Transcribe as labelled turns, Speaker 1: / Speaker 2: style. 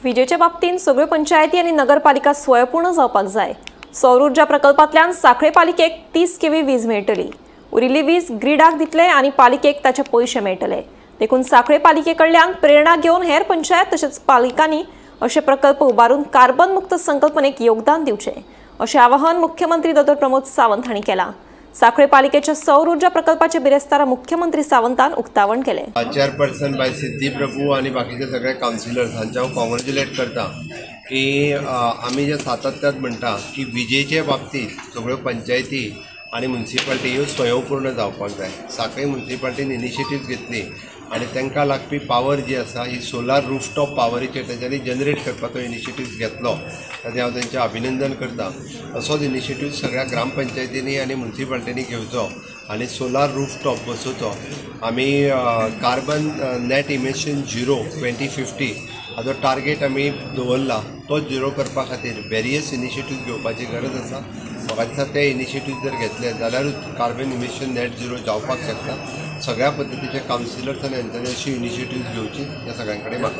Speaker 1: विजेच्या बाबतींत सगळ्यो पंचायती आनी नगरपालिका स्वयंपूर्ण जावपाक जाय। सौर ऊर्जा प्रकल्पांतल्यान सांखळे पालिकेक 30 केव्ही वीज मेळटली। उरिल्ली वीज ग्रीडाक दितले आनी पालिकेक ताचे पयशे मेळटले। देखून सांखळे पालिके कडल्यान प्रेरणा घेवन हेर पंचायत तशेंच पालिकांनी अशे प्रकल्प उबारून कार्बन मुक्त संकल्पनेक योगदान दिवचें अशें आवाहन मुख्यमंत्री डॉ. प्रमोद सावंत हांणी केलां। सांखळे पालिकेच्या सौर ऊर्जा प्रकल्पाचे बिरेस्तारा मुख्यमंत्री सावंतान उक्तावण केलें।
Speaker 2: चेअरपर्सन बाय सिद्धी प्रभू आनी बाकीचे सगळे कावन्सिलर्स हांचे हांव कॉंग्रेच्युलेट करता की आमी जे सातत्यात म्हणटा की विजेचे बाबतींत सगळ्यो पंचायती आनी म्युनिसिपालिटी ह्यो स्वयंपूर्ण जावपाक जाय। सांखळे म्युनिसिपालिटीन इनिशिएटीव घेतली आनी तांकां लागपी पावर जी आसा ही सोलार रूफटॉप पावरीचेर तेंच्यांनी जनरेट करपाचो इनिशिएटीव घेतलो, ताचें हांव तेंचें अभिनंदन करता। असोच इनिशिएटीव सगळ्या ग्रामपंचायतींनी आनी म्युनिसिपालिटींनी घेवचो आनी सोलार रूफटॉप बसोवचो। आमी कार्बन नॅट इमिशन 0 2050 हाजो टार्गेट आमी दवरला, तो झिरो करपा खातीर वेरियस इनिशिएटीव घेवपाची गरज आसा। म्हाका दिसता ते इनिशिएटीव जर घेतले जाल्यारूच कार्बन इमिशन नॅट झिरो जावपाक शकता। सगळ्या पद्दतीचे कावन्सिलर्स आनी हांच्यांनी अशी इनिशिएटीव घेवची ह्या सगळ्यां कडेन मागता।